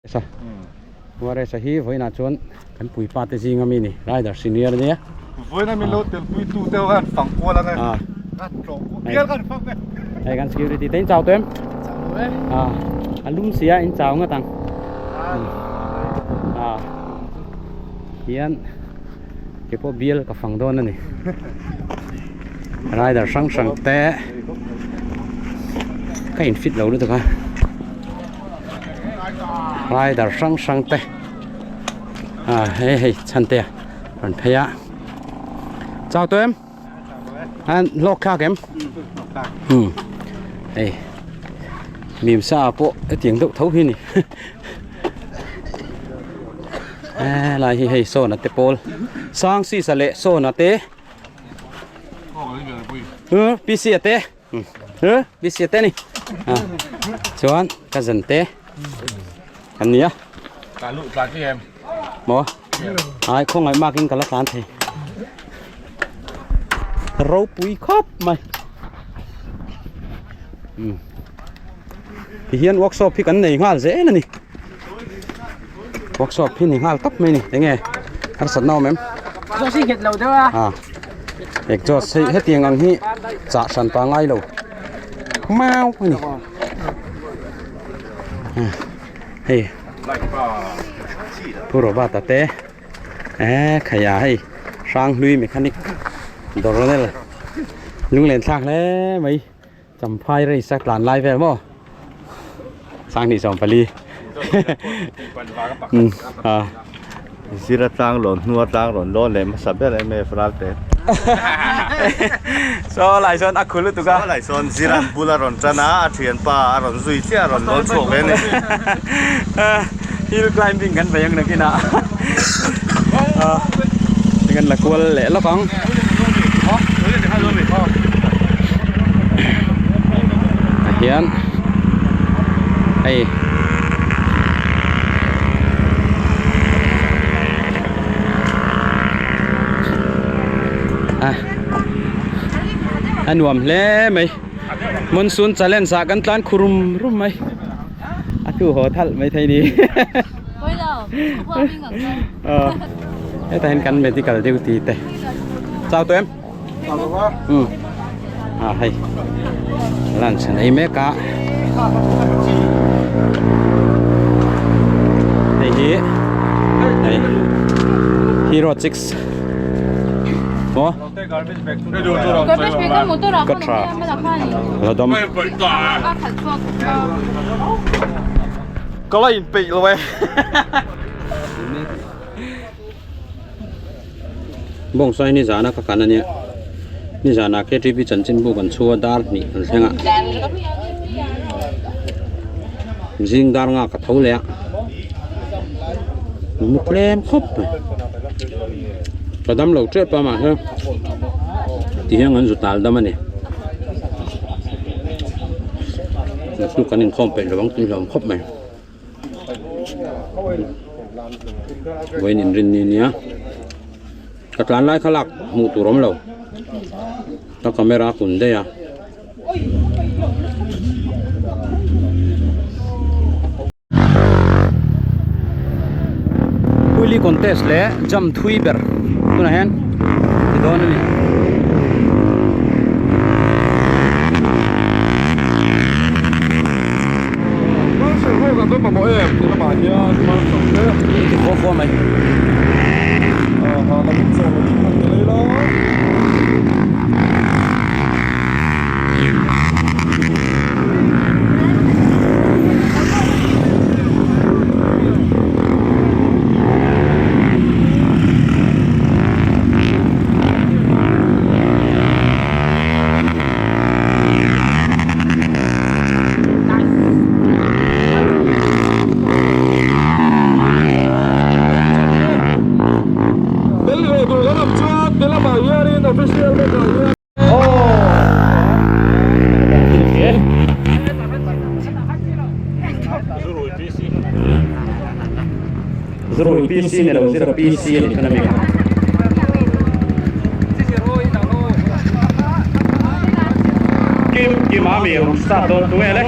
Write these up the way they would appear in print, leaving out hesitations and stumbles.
Sa Juarez-a hi vawiinah chuan kan puipa te zinga mi ni rider senior ania. Vawiina min lo telpui tu te ho khan fang kual ang e. Kan tlawh kual bial kan fang e. Hei kan security te in chau tawh em? Chau lo e. A lum sia in chau ngat ang. Hian ke pawh bial ka fang dawn a ni. Rider hrang hrang te ka in fit lo lutuk a. Rider hrang hrang te ah hei hei chhan te a rawn phei a chau tawh em an hlawk thlak em um hei mim sa ah pawh hetiang deuh tho hi a ni helai hi hei sawn a te pawl sang sisa leh sawn a te pc a te. Bc te ni chuan cousin te kan nia tlan luh tlan chi em maw ai khawngaih mak in ka la tlan thei ropui khawp mai ti hian workshop hi kan nei nghal zel a ni workshop hi ni nghal tawp mai ni enge harsatna awm em a. Exhaust hei hetiang ang hi chah hran pa ngai lo mau a ni hei Pu Robert-a te eh khaia hei Hranghlui mechanic Doronel lunglen thlak hle mai Champhai race a tlan lai vel maw Sanghnih 24 a. Zira tlang lawn hnua tlang rawn lawn leh hmasa ber em em ral te. Saw lai sawn a khu lutuk a. Saw lai sawn Zira'n bul a rawn tan a, a thianpa a rawn zui chiah a rawn lawn chhuak ve a ni. Hill climbing kan bei ang nakin ah. Kan la kual leh lawk ang. Hian hei a a nuam hle mai monsoon challenge ah kan tlan khu rum rum mai a tu haw thalh mai thei ni hetah hian kan medical duty te chau tawh em um a hei lunch an ei mek a hei hi hei hero chicks maw ka tha la dam ka la inpeih lo e. Bawngsaw hi nizana ka kan ania nizana ktp chanchinbu kan chhu a dar hnih kan thleng a zing dar nga ka tho leh a mu tlem khawp mai ka dam lo tep a mahse ti hian an zu tal dam a ni naktuk kan inkhawm peih lovang tih hlawm khawp mai. Vawiin inrinni ania ka tlan lai kha lak hmuh tur awm lo ka camera a kun daih a. Wheelie contest leh jump thui ber tunah hian ti dawn a ni. Zurui PC ni lo zira PC a ni khan a mi kha. Kim kim a mi rawn start dawn tu nge le.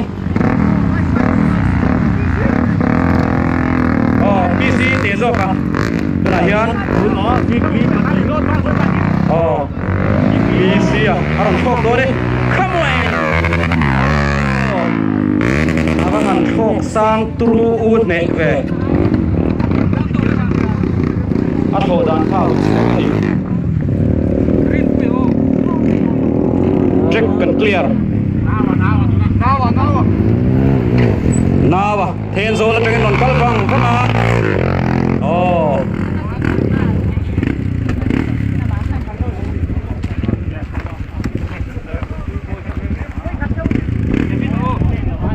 zawk a tunah hian aw PC a a rawn thlawk dawn e come on a va han thlawk sang turu u hneh ve a thlawh dan kha a chhuak a ni track kan clear naua Thenzawl atangin rawn kal vang vang a aw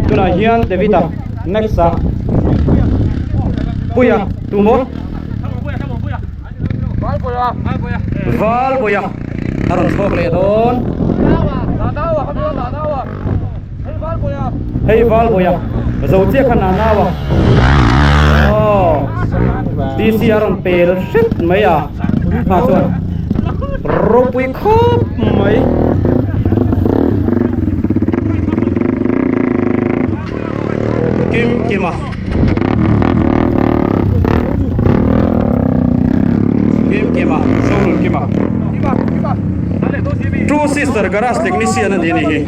tunah hian David a next ah Puia tu maw Valpuia a rawn chhuak leh dawn Hei Valpuia zo chiah kha nau a aw DC a rawn pel hret mai a ha chuan ropui khawp mai. Kim kim a Kim kim a Zonun kim a True sister garage technician a ni ni hi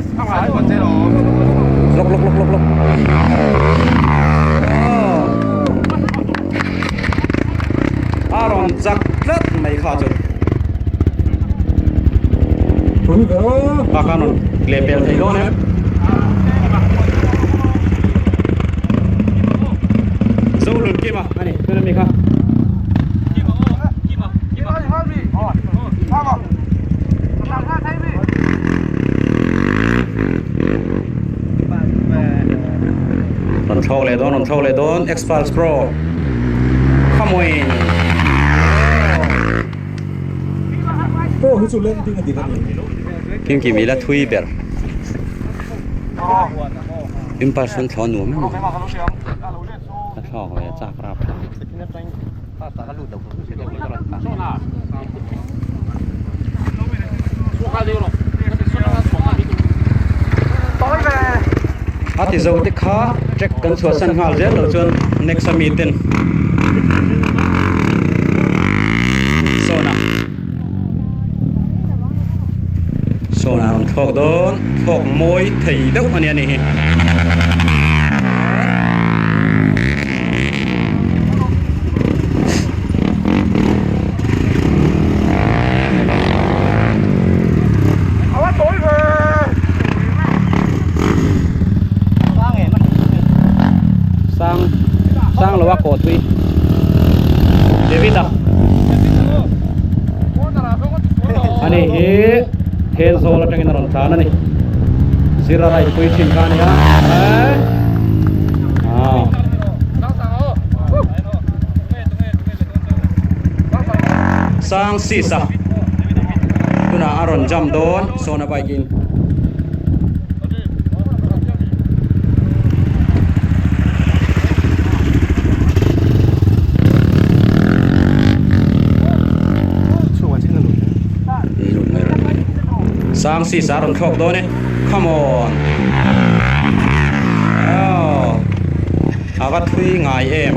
lok lok lok lok lok a rawn chak tlat mai kha chu a khan rawn leh pel thei dawn em Zolun Kima a ni tuna mi kha Rawn thlawk leh dawn rawn thlawk leh dawn Xpulse Pro Khamuin Pro hi chu landing a dik a ni. Kimkim ila thui ber. Impulse an thlawh nuam em a. Ka thlawk ve chak rap thlak. A ti zo te kha track kan chhuahsan nghal zel loh chuan next ami ten sawn a sawn a rawn thlawk dawn thlawk mawi thei deuh a nia ni hi. Sang sang lo a kawh thui David a ani hi Thenzawl atangin a rawn tlan a ni Zira rai pui thin kha a nia Sang sis a tunah a rawn jump dawn sawn a bike in. Sang sis a rawn thlawk dawn e come on aww a va thui ngai em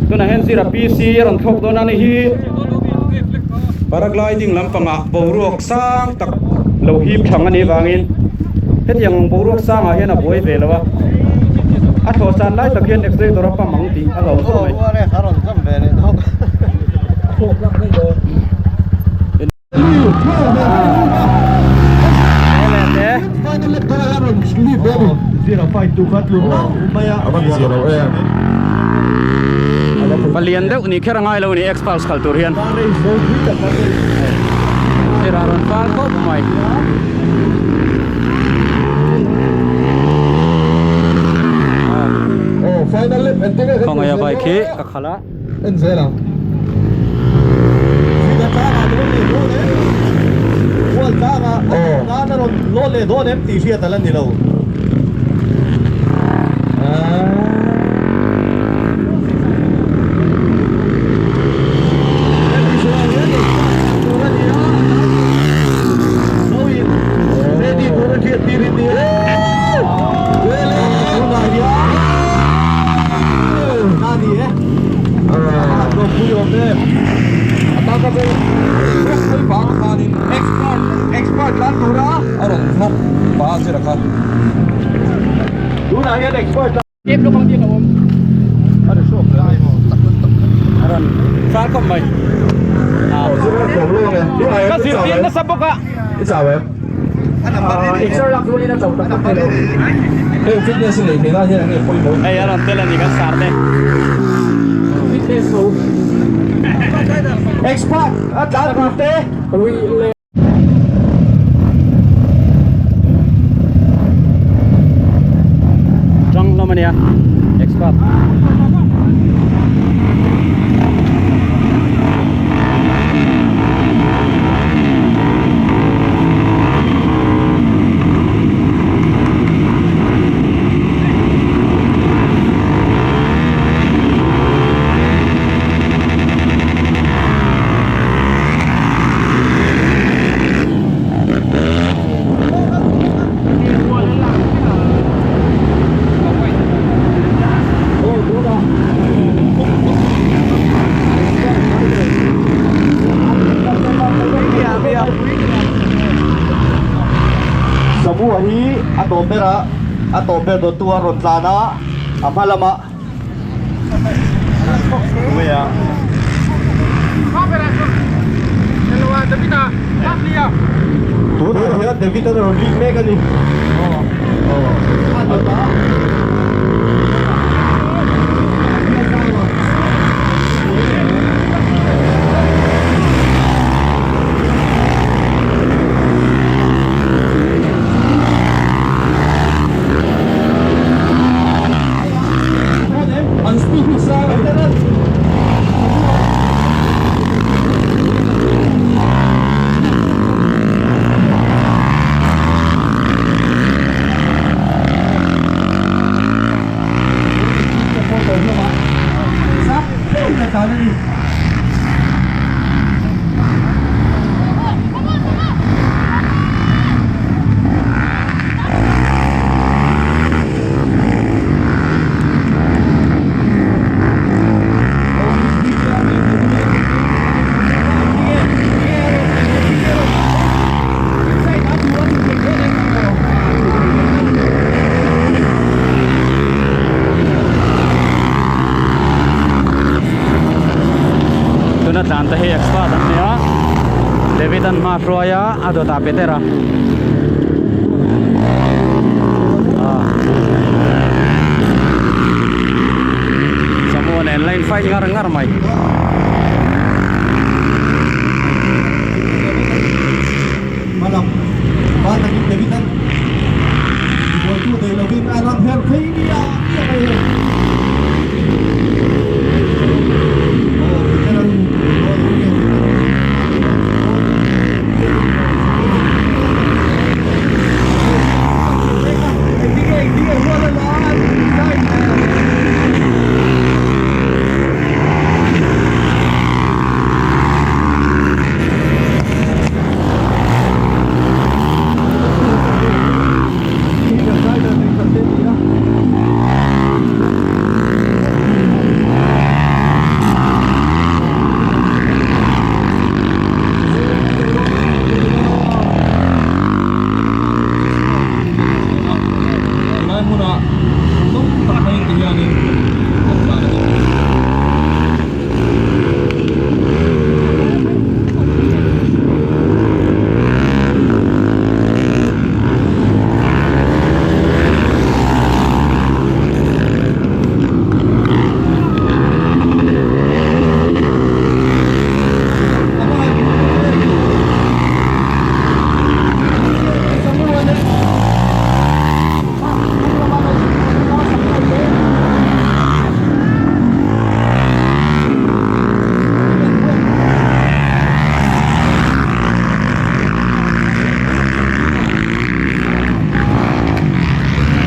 tunah hian zira PC a rawn thlawk dawn a ni hi paragliding lampangah boruak sang tak lo hip thlang a nih vangin hetiang ang boruak sangah hian a buai ve lo a a thlawh san lai tak hian accelerator a pump ang tih a hlauh khawp mai. Palian deuh ni kher a ngai lo ni Xpulse khalh tur hian sirah rawn fal khawp mai. Khawngaih a bike hi ka khalh a. En zel ang. Zika tlangah te rawn leh dawn em? Hual tlangah a tan a rawn lawn leh dawn em tih hriat a la ni lo. Ready tur a hriat tir in ni e. ni e. A lawmpui awm em. A taka chu vek mai vang khanin Expert expert lan tura a rawn hnawk pah a zira kha. Tunah hian expert lan. Kep lawk ang tih a awm. A rawn far khawp mai. Ka zirtir nasa bawk a. I chau em? Heng fitness hi nei thei nan hian enge pawimawh? Hei a rawn tel a ni kan sar te. Fitness ho. Expert a tlan tur te. Tang hlawm a nia expert. Samua hi a tawp ber a, a tawp ber dawttu a rawn tlan a, a hma lamah Tunah hian David a rawn rik mek a ni. An speed hi sang a ni. Tuna tlan te hi expert an ni a David an hma hruai a a dawtah Peter a. Samuan nen line fight ngar ngar mai. Malam ban takin David an buaitu nei lovin a rawn her phei nia nia mai hei. Aw Peter an Tunlai hmunah nawm tak mai ti hianin an tlan a ni.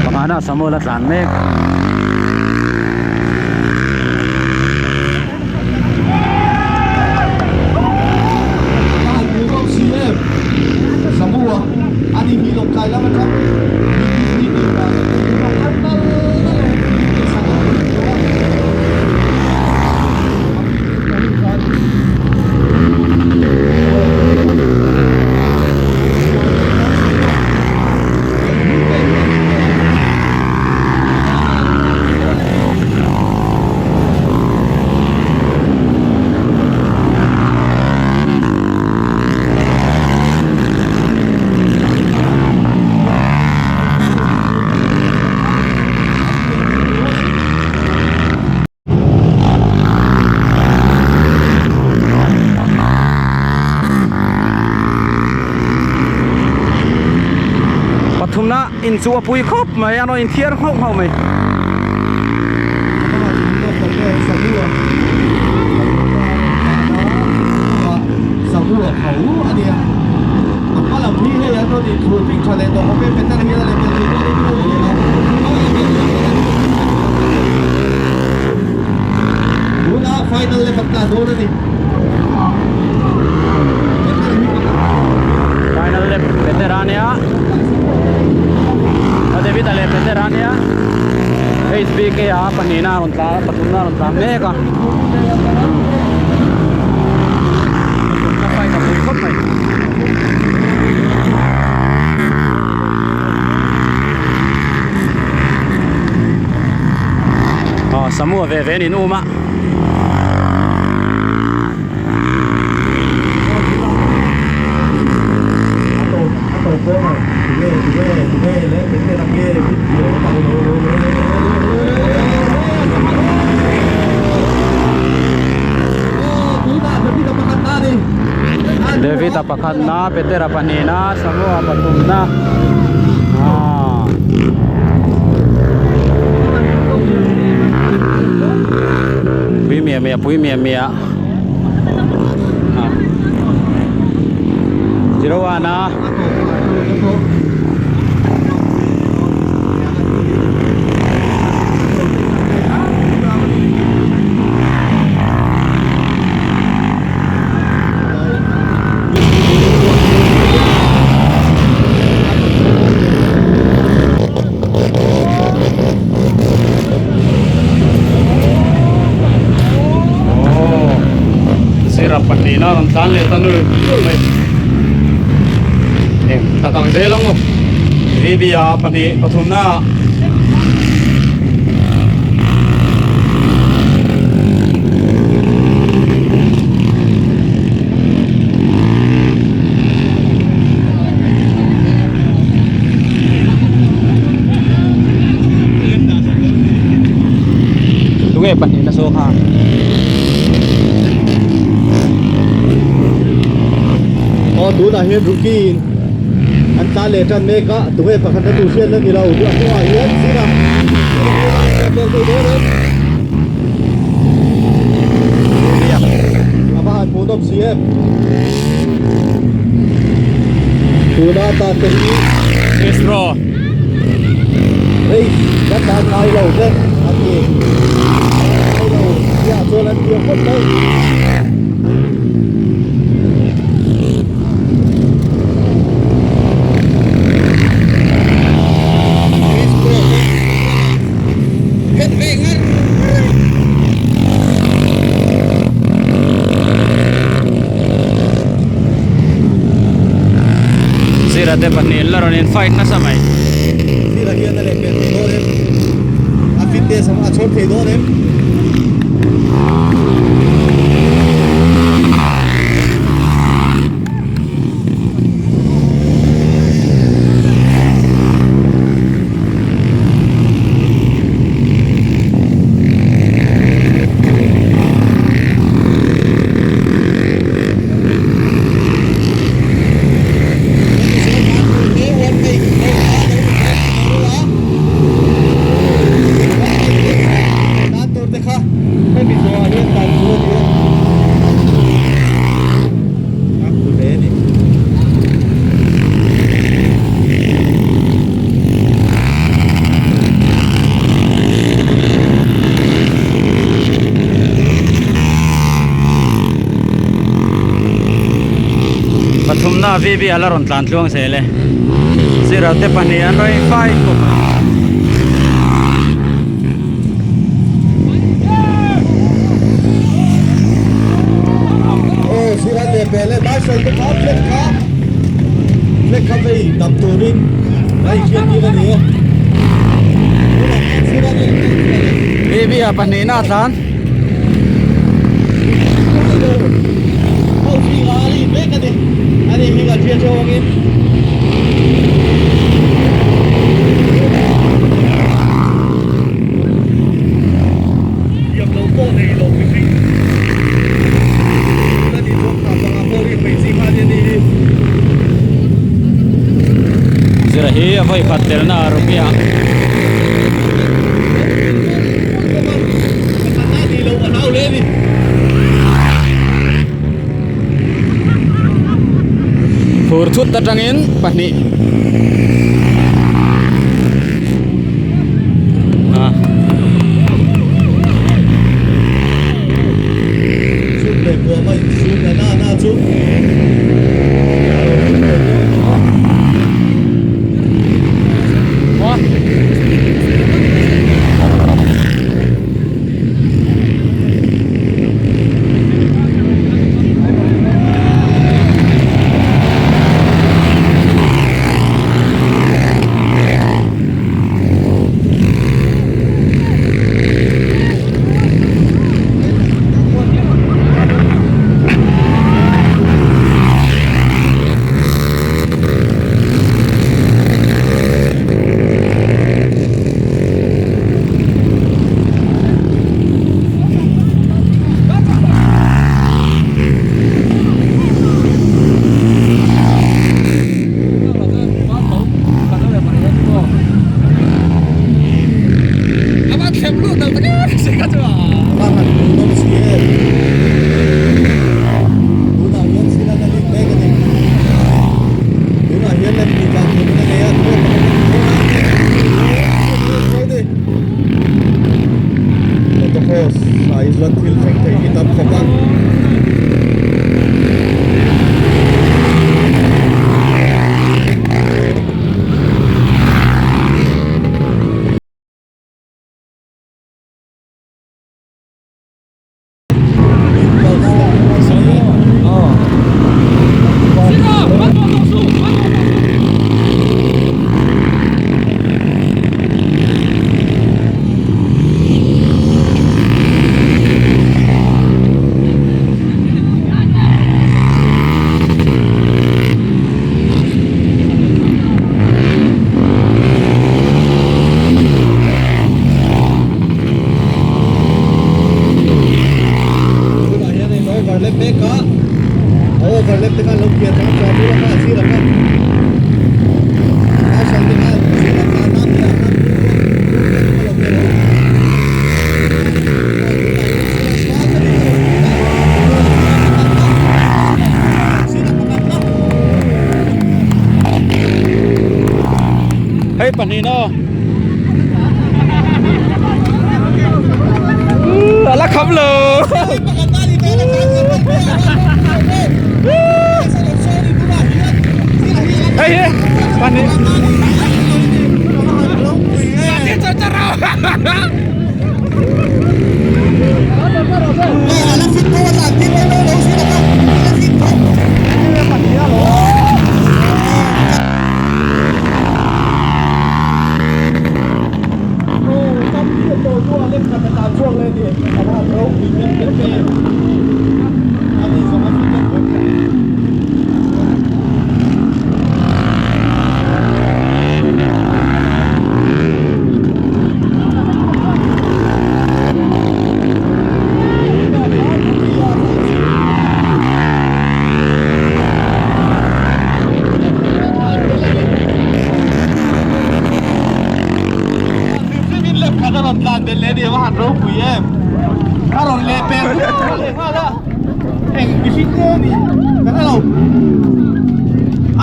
Pangana Samuel a tlan mek. inchuh a pui khawp mai a rawn inthiar nghauh nghauh mai. Final lap Petera ania a David a leh Petera ania HBK a pahnihna a rawn tla a pathumna a rawn tla mek a pathumna fight a pui khawp mai. Aw Samu a ve ve niin um a. David a pakhat na Petera pahnih na Samu a pathum na aaa. Pui miah miah pui miah miah zero one a Zira pahnihna a rawn tlan leh ta nul nul mai eng tak ang zel ang aw VB-a pahnih pathumna ah Tunge pahnih na zawk a. Aw tunah hian rookie in an tlan leh tan mek a tunge pakhat na tur hriat na ni lo a hnungah hian zira a va han hmuhnawm si em. Tuna tan te hi Yes bro. Hei kan dan ngai lo te an ni. Ngai lo chiah chuan an thiam khawp mai. Zira te pahnih la rawn in fight nasa mai. Zira hian a lehpel thei dawn em? A fitness ang a chhawr thei dawn em? Pathumna VB a la rawn tlan tluang zel e. Zira te pahnih an rawn in fight khawp a. Aw zira leh pel e marshal te kha flag kha flag kha vei dam turin a inhriat tir a ni e. VB a pahnihna a tlan. Zira hi hi a vawi khat telna a Rupia. Fur thut atangin pahnih a. Tunah hian hei overlap mek a, a overlap te khan lo pian a chuan bula kha a sirah khan marshal te khan sirah khan a piah khan Hei pahnih na aw. A la kham lo. Hei hi pahnih.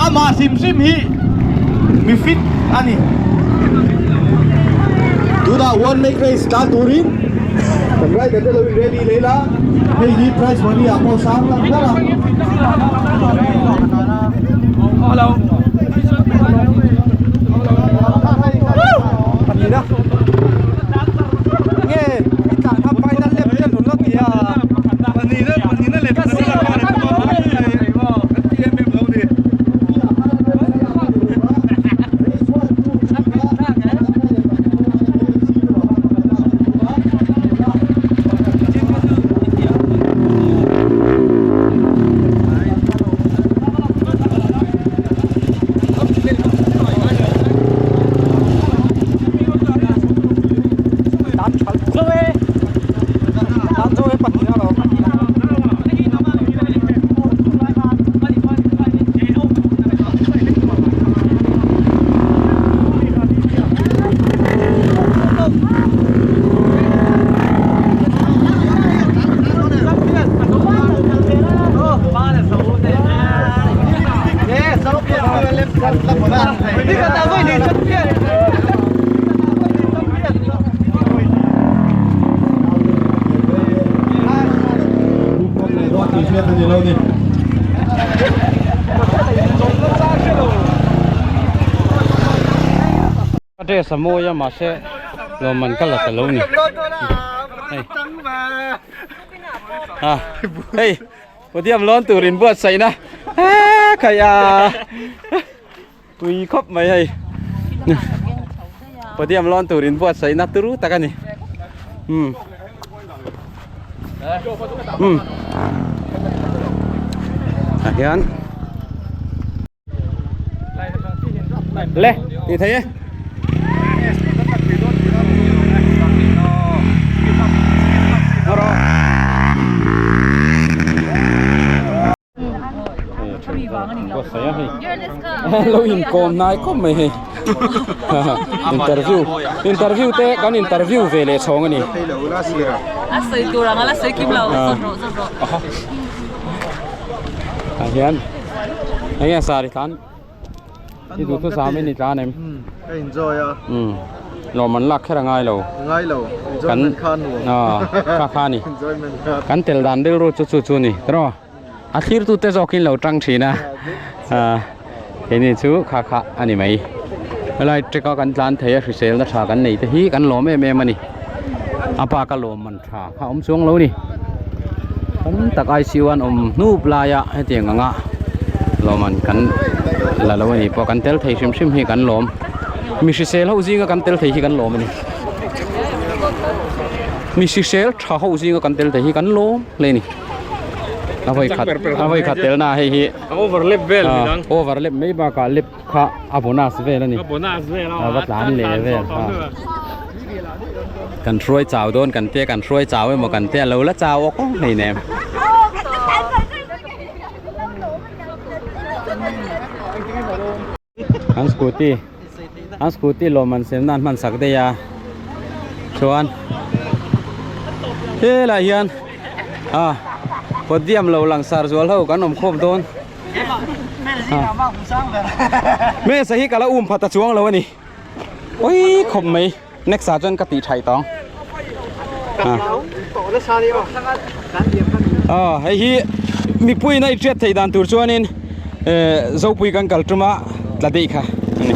Amah hrim hrim hi mi fit a ni. Tunah one make race tlan turin kan rider te lo in ready leh ila hei hi prize money ah pawh sang lang lang a. hriat a ni lo ni. Ka dress a mawi a mahse lawmman ka la ta lo ni. Hei. Ah, hei podium lawn tur in buatsaih na khaih a tui khawp mai hei. Podium lawn tur in buatsaih na turu tak a ni. Um. Um. Ah hian Le, ti thei e. Lo in kawm nai khawp mai hei. Interview interview te kan interview ve leh chhawng a ni. A sawi tur ang a la sawi kim lo zawt rawh zawt rawh. Ah hian eng nge sari tlan i duh thu sam in i tlan em ka enjoy a lawm an lak kher a ngai lo ngai lo enjoyment kha nuam kha kha ni enjoyment kha kan tel dan rilru chu chu chu ni tiraw a thlir tu te zawk in lo tang thin a keini chu kha kha a ni mai helai trek a kan tlan thei a hrisel na tha kan nei te hi kan lawm em em a ni a pa ka lawm man tha kha awm chuang lo ni tam tak ICU an awm hnup laia hetiang anga lawmman kan la lo a ni pawh kan tel thei hrim hrim hi kan lawm mi hrisel ho zinga kan tel thei hi kan lawm a ni mi hrisel tha ho zinga kan tel thei hi kan lawm hle a ni a vawi khat a vawi khat tel na hei hi overlap vel midang overlap mai bakah lap kha a bonus vel a ni a bonus vel a va tlan leh vel kha kan hruai chau dawn kan tia kan hruai chau emaw kan tia lo la chau awk awk hleinem an scooty an scooty lawmman sem nan hman sak daih a chuan helai hian ah podium lo langsar zual ho kan awm khawm dawn. Mesa hi ka la um phat a chuang lo a ni ui khawp mai next ah chuan ka tih thaih tawng ah hei hi mipui in a i hriat theih dan tur chuanin eh zopui kan kal tum a tla daih kha a ni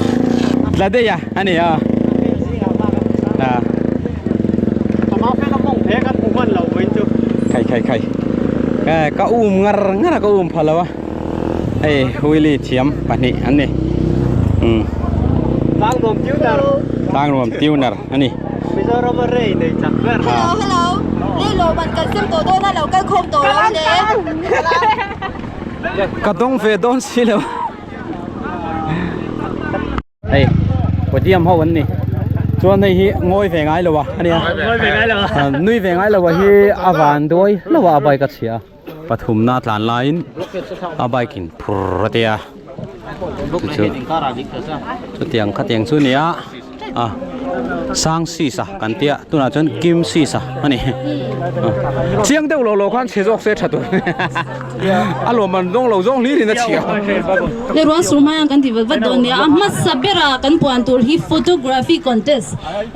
tla daih a a ni a ah khai khai khai eh ka um ngar ngar a ka um pha lo a hei wheelie thiam pahnih an ni umm Tlangnuam tuner Tlangnuam tuner a ni Mizoram a rei nei chak ber Hello hello Lei lawm an kal sem tawh dawn a lo kal khawm tawh lo le Ka dawng ve dawn si lo Hei podium ho an ni chuan hei hi ngawi ve ngai lo a ania Ngawi ve ngai lo a nui ve ngai lo a hi a van duai hlauh a a bike a chhia pathumna tlan laiin a bike in phur a tia chu chutiang khatiang chu a ni a a sang sis a kan tia tunah chuan kim sis a ani chiang deuh lo lo khan chhe zawk se tha tur a lawm an dawng lo zawng hlir in a chhia Hei ruang sur hmaiah kan ti vat vat dawn nia a hmasa bera kan puan tur hi photography contest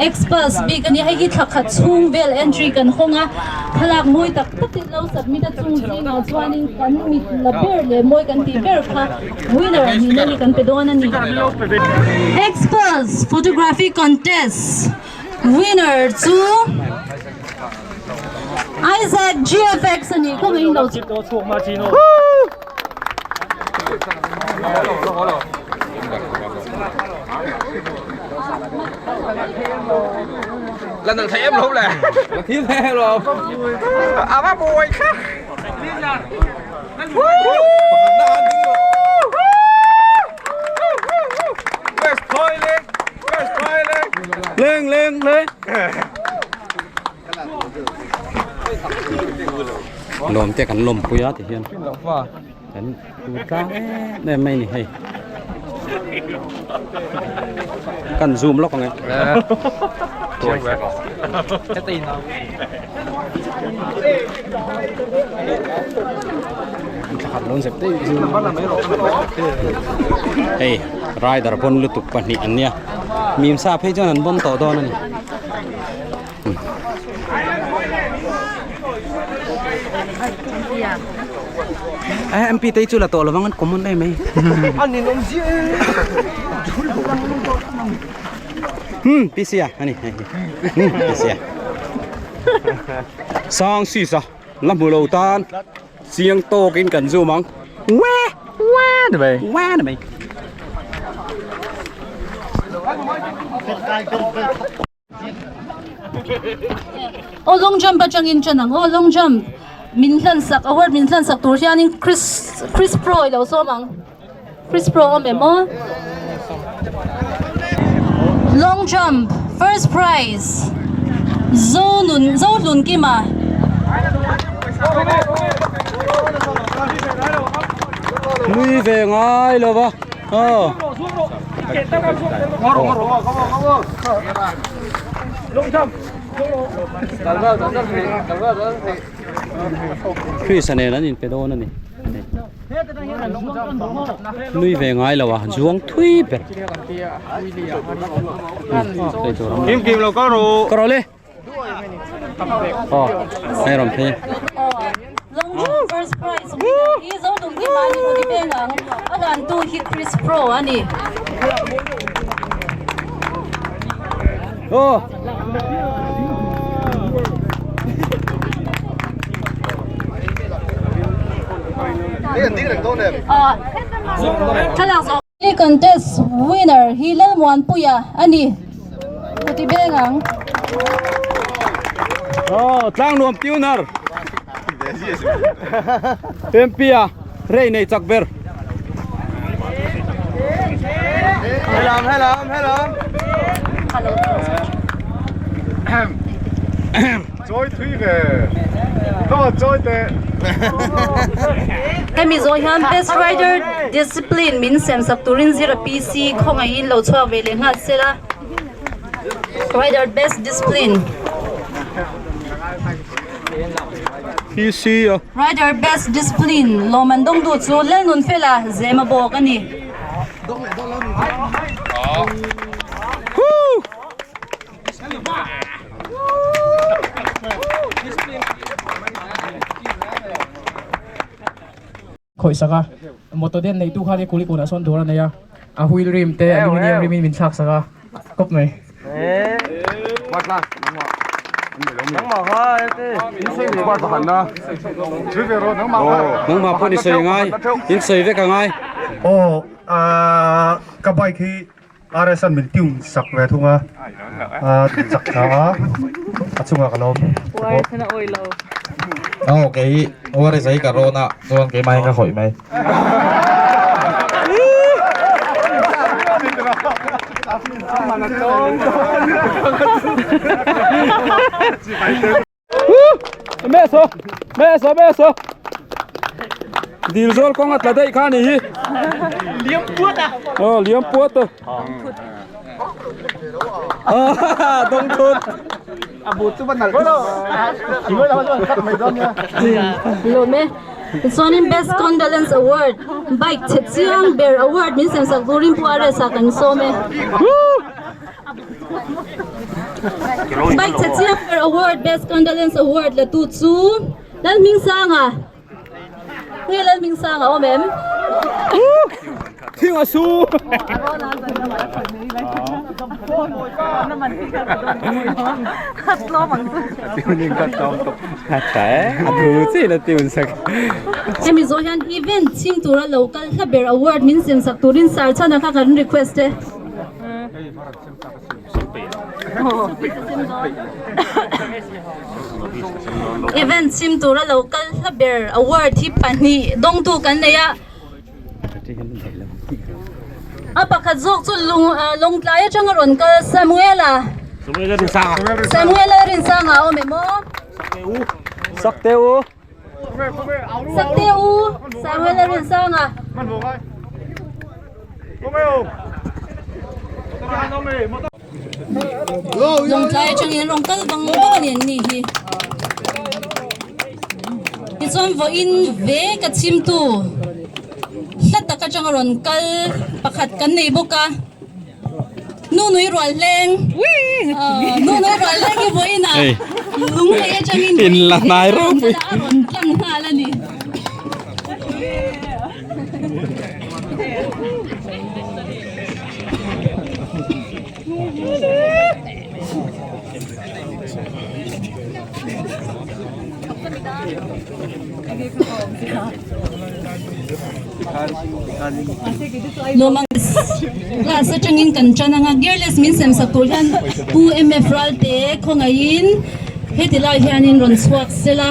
experts bik a nia hei hi thla khat chhung vel entry kan hawng a thlalak mawi tak tak in lo submit a chung zingah chuanin kan mit la ber leh mawi kan tih ber kha winner nihna hi kan pe dawn a ni. Experts photography contest winner chu Isaac GFX a ni kawng in lo Lần thấy em lâu lẹ. Thi thế rồi. À ba bùi khác. Where's toilet? Where's toilet? Lên lên lên. Lawm te kan lawm pui a ti hian kan tur tlang em em mai ni hei kan zoom lawk ang e thla khat lawn zep daih hei rider pawn lutuk pahnih an nia mimsa phei chuan an bawm tawh dawn a ni. Eh MP te chu la tawh lovang an common em mai. An ninawm ziah e. Hmm PC a ani hei hi. Hmm PC a. Sang sis a la hmu lo tan chiang tawkin kan zoom ang. Wee Wee ni mai. Wee ni mai. Aw long jump atangin ṭan ang aw long jump min hlan sak award min hlan sak tur hianin Chris Chris Pro i lo sawm ang Chris Pro awm em aw long jump first prize Zonun Zohlunkima. Nui ve ngai lo va aw. Chris-a nen an inpe dawn a ni. Nui ve ngai lo a, zuang thui ber. Kim kim lo kal rawh. Ka rawh le. Aw, hei rawn phei. Long jump first prize winner hi Zodung hi mahni kut i peng ang. A hlantu hi Chris Pro a ni. Aw. Thlalak zawh. He contest winner hi Lalmuanpuia a ni. Kut i beng ang. Aw, Tlangnuam tuner. MP a rei nei chak ber. Helam helam helam. Chawi thui ve. Come on, chawi teh. Hemi zawh hian Best Rider Discipline min sem sak turin zira PC khawngaihin lo chhuak ve leh nghal se la. Rider Best Discipline. PC a. Rider Best Discipline lawm an dawng duh chu Lalnunfela Zema bawk a ni. Woo! Khawih sak a, motor den neih tu khan i kuli kunah sawn dawr a nei a, a wheel rim te aluminium rim in min thlak sak a, kawp mai. Nangmah pawh ni sawi angai, in sawi vek angai. Aw, ka bike hi RS an min tune sak ve thung a, a chak tha a, a chungah ka lawm. Aw kei RS hi ka rawn a chuan keimah hi ka khawih mai. Mẹ số, mẹ số, mẹ số. Dil zawl kawng a tla daih kha ni hi. Liam puat a. Aw liam puat a. Ah dawng thut. A bu chu va nalh. Lawm e. Chuanin Best Condolence Award bike chhe chiang ber award min sem sak turin Pu RS ah kan sawm e. Bike chhe chiang ber award Best Condolence Award la tu chu Lalhmingsanga. Nge Lalhmingsanga awm em? Thing a su. Hemi zawh hian event chhim tura lo kal hla ber award min sem sak turin sir chhan a kha kan request e. Event chhim tura lo kal hla ber award hi pahnih dawngtu kan nei a. A pakhat zawk chu lung lawngtlai atanga rawn kal Samuela Samuela Rinsanga a awm em aw? Sakte u. Sakte u Samuela Rinsanga. Lawngtlai atangin rawn kal vang vang a ni an ni hi. Tichuan vawiin ve ka chhimtu hla tak atanga rawn kal pakhat kan nei bawk a. Nunui rual hleng Nunui rual hleng hi vawiinah. Lunglei atangin In la hnai ropui. A rawn tlang nghal a ni. Lawmang class atangin kan tan anga gearless min sem sak tur hian Pu MF Ralte khawngaihin heti lai hianin rawn chhuak sela.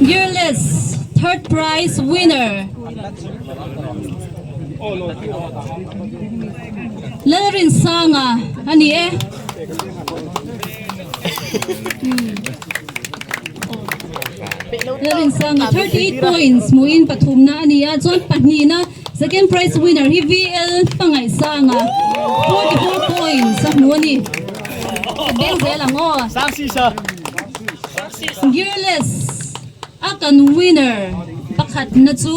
Gearless third prize winner Lalrinsanga a ni e. Lalrinsanga 38 points hmuhin pathumna a ni a, chuan pahnihna second prize winner hi VL Hmangaihsanga 44 points a hmu a ni. Beng zel ang aw. Gearless a kan winner pakhatna chu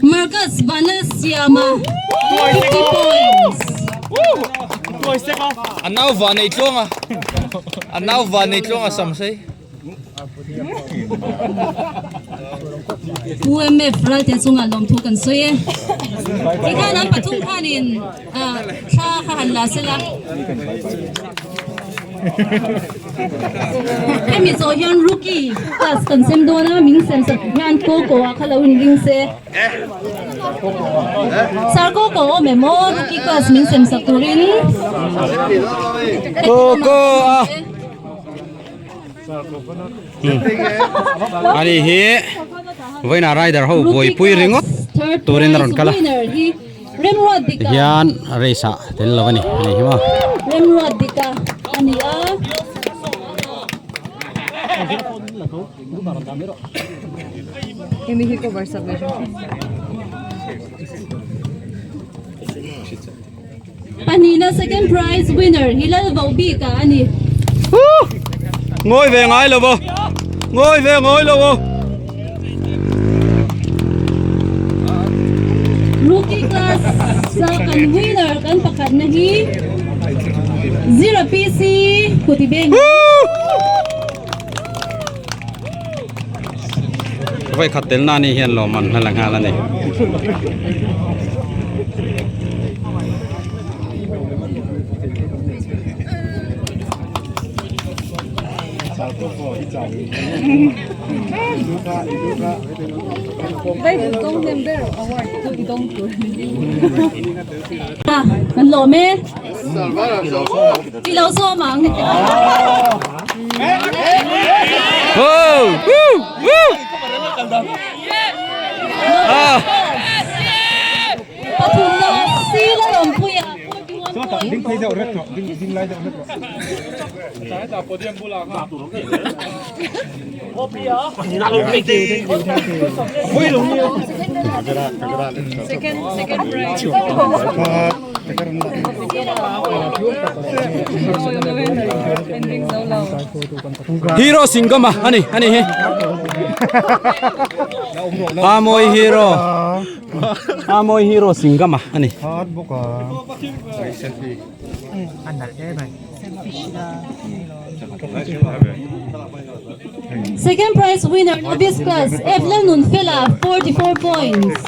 Marcus Vanlalsiama 50 points. A nau van ei tluang a, a nau van ei tluang a sam sei. UMF Ralte chungah lawmthu kan sawi e. Tikhan an pathum khanin thla kha han la sela. Hemi zawh hian rookie class kan sem dawn a, min sem sak hian Coco ah kha lo inring se. Sir Coco awm em aw rookie class min sem sak turin. Coco a. Ani hi vawiinah rider ho buaipui ringawt turin a rawn kal a tihian race ah tel lo a ni ani hi maw. Pahnihna second prize winner hi lal vo bik ah a ni. Ngawi ve ngai lo aw. Ngawi ve ngai lo aw. Rookie class sa kan winner kan pakhatna hi Zira PC Kutibeng. Vawi khat tel na ni hian lawmman hla la nghal a ni. Kan lawm e. Ti lo zawm ang. Pathumna sil a rawn pui a. Hero Singham a ani ani hi Amawi hero Amawi hero Singham a ani Second prize winner novice class F Lalnunfela 44 points.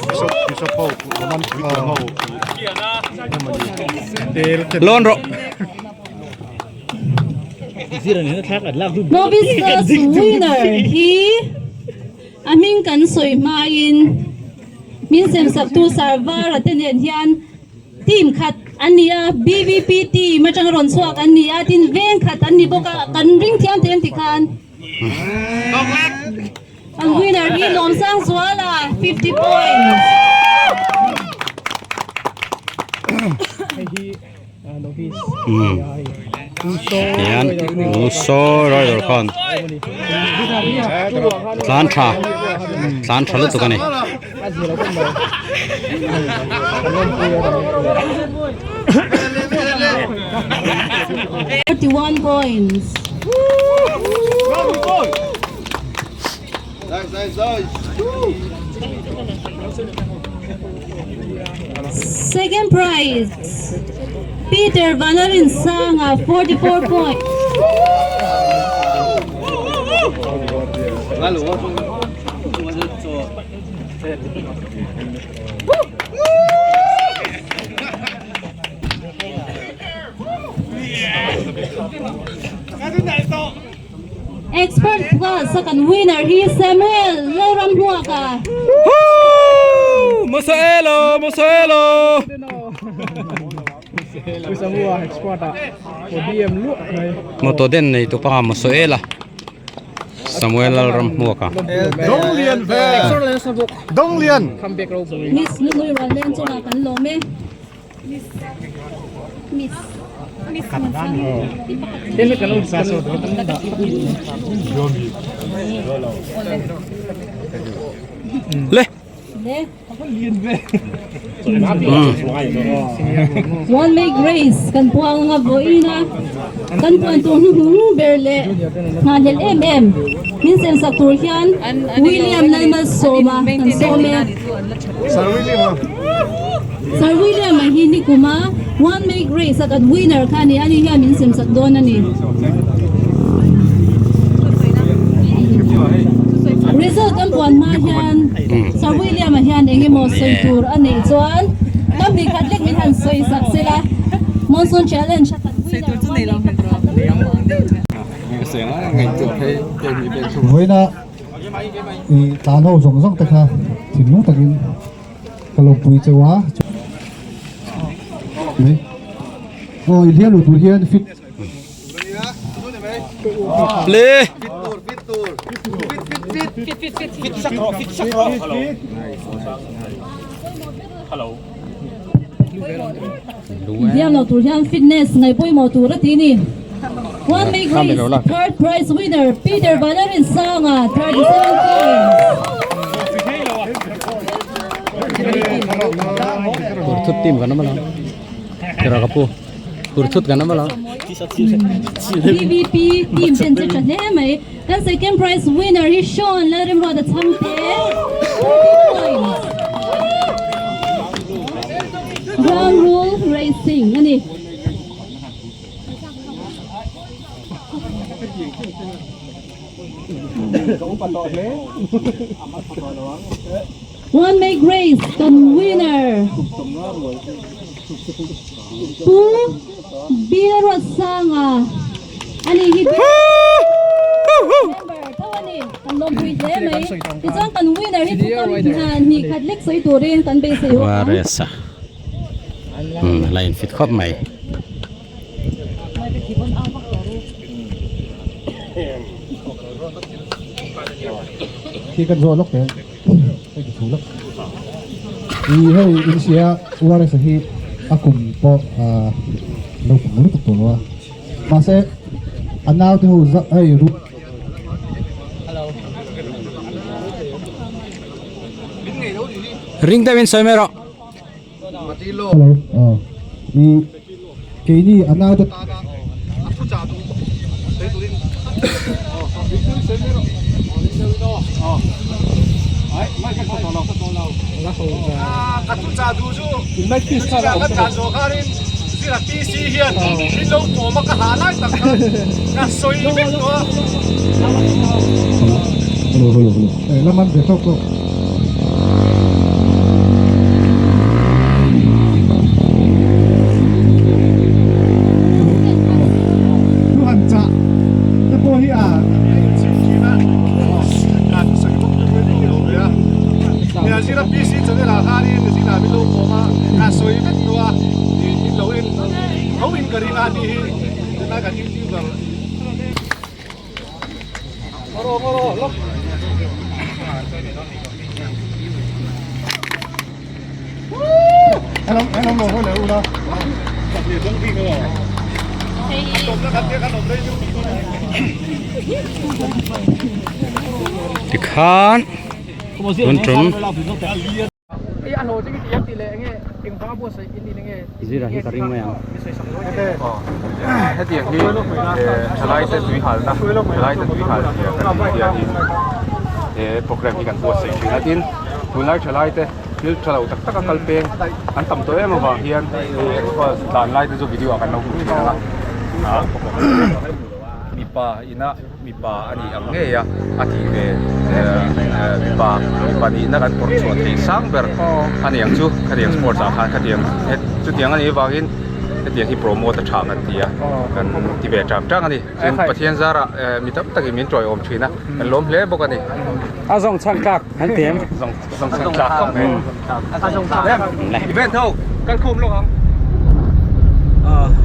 Lawn rawh. Novice class winner hi a hming kan sawi hmain min semsaktu Sarvara te nen hian Team khat an ni a, BVP team atanga rawn chhuak an ni a, tin veng khat an ni bawk a, kan ring thiam thei em ti khan an winner hi Lawmsangzuala 50 points. Hian saw rider khan tlan tha tlan tha lutuk a ni. 31 points. Second prize Peter Vanlarinsanga 44 points. Expert Plus a kan winner hi Samuel Lalramhmuaka. Musaelo Musaelo. Moto den nei tu panga Musaela Samuel Lalramhmuaka. Dong lian ve. Dong lian. Miss Lului Ralen chungah kan lawm e. Miss. Miss Le. One make race kan puang anga vawiin a kan puan tur hnuhnung ber leh nghahhlelh em em min sem sak tur hian William Lalmalsawma kan sawm e. Sir William a hi nikuma One Make Race a kan winner kha a ni, ani hian min sem sak dawn a ni. Result kan puan hma hian Sir William a hian eng emaw sawi tur a neih chuan ka mi khat lek min han sawi sak sela Monsoon Challenge a kan winner One Make pakhat a ni. Vawiina i tlan ho zawng zawng te kha thinlung takin Ka lo pui cheu a. Mai. Aw i hliam lo tur hian fit. Le. Hliam lo tur hian fitness ngaih pawimawh tur a ti ni. One make race third prize winner Peter Vanarinsanga 37 points. Hur thut team kan awm a lo Tira ka pu hur thut kan awm a lo. PVP team ten che tha hle mai. Kan second prize winner hi Sean Lalrimruata Chhangte 40 points. Ground rule racing a ni. One make race kan winner Pu Bialruatsanga a ni hi member tho a ni kan lawmpui hle mai tichuan kan winner hi thukam hna hnih khat lek sawi turin kan beisei bawk ang. La in fit khawp mai. Khi kan zawh lawk teh hei ka thu lawk i hei in sia URS hi a kum pawh lo kum lutuk tawh lo a mahse a nau te ho hei ru Ring deuhin sawi mai rawh. Hello aw i keini a nau te tana a thu chah duh sawi turin ka thu chah duh chu ka chah zawh khanin zira PC hian min lo pawm a ka hah lai tak kha ka sawi vek tawh a. Hello hello hello eh la man ve tawk tawk. Thu han chah te pawh hi a inchhim thin a kan sawi bawk te pawh hi lo ve a nia zira PC channel ah khanin zira min lo pawm a ka sawi vek tawh a in lo en tho in ka ring a ni hi tunlai kan youtuber Tikhan tun tum Zira hi ka ring mai ang. Hetiang hi thalai te tui halna thalai te tui hal zia kan tih hianin He program hi kan buatsaih thin a, tin tunlai thalai te thil tha lo tak taka kal peng an tam tawh em avang hian hei experts tlan lai te chu video ah kan lo hmu thin ang a. Mipa ina mipa a nih ang ngei a, a tih ve mipa mipa nihna kan phawrh chhuah theih sang ber a ni ang chu khatiang sports ah khan khatiang chutiang a nih avangin hetiang hi promote a tha kan ti a kan ti ve tang tang a ni. Chuan Pathian zarah mi tam takin min tawiawm thin a, kan lawm hle bawk a ni. A zawng chhan tlak an ti em? Zawng chhan tlak khawp mai. A zawng chhan tlak. Event ho kal khawm lawk ang.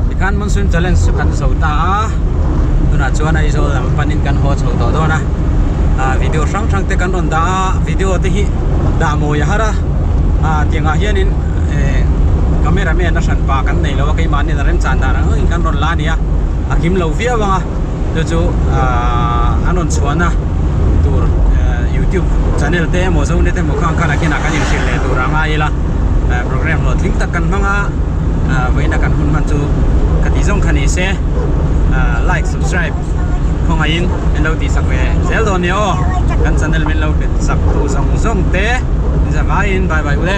Tikhan Monsoon Challenge chu kan zo ta a, tunah chuan Aizawl lam panin kan haw chho tawh dawn a. Video hrang hrang te kan rawn dah a, video te hi dah mawi a har a, tiangah hianin camera man a hran pa kan nei lo a, keimahni a remchan dan ang angin kan rawn la a ni a. a kim lo viau ang a chu chu ahh an rawn chhuahna tur youtube channel te emaw zonet emaw khang khan a kinah kan inhrilh leh tur a ngai ila program hlawhtling tak kan hmang a ahh vawiina kan hun hman chu ka tih zawng kha ni se ahh like subscribe khawngaihin min lo tihsak ve zel dawn nia aw kan channel min lo hrilh sak tu zawng zawng te in zavaiin bye bye ule.